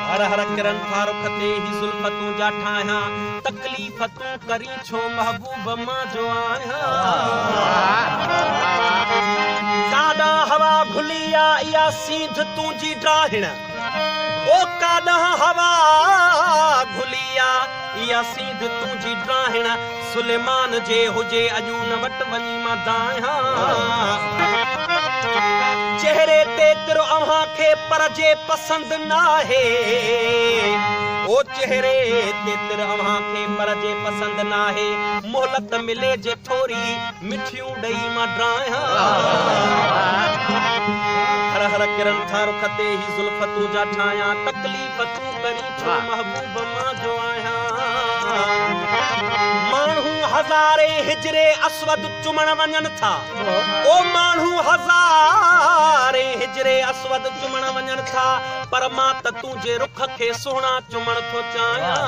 هر هر ڪرن ٿا رخ تي هي زلف تنهنجا ٺاهيان، تڪليف تون ڪرين ڇو محبوب مان جو آهيان. ڪاڏانهن هوا گهلي آ اها سينڌ تنهنجي ڊاهڻ، او ڪاڏانهن هوا گهلي آ اها سينڌ تنهنجي ڊاهڻ، سليمان جي هجي اڄ ان وٽ وڃي مان دانهيان. چهري تي تر اوهان کي پر جي پسند ناهي، او چهري تي تر اوهان کي پر جي پسند ناهي، مهلت ملي جي ٿوري مٺيون ڏئي مان ڊاهيان. هر هر ڪرن ٿا رخ تي هي زلف تنهنجا ٺاهيان، تڪليف تون ڪرين ڇو محبوب مان جو آهيان. ماڻهو هزارين حجر اسود چمڻ وڃن ٿا، او ماڻهو هزارين حجر اسود چمڻ وڃن ٿا، پر مان ته تنهنجي رخ کي سهڻا چمڻ ٿو چاهيان.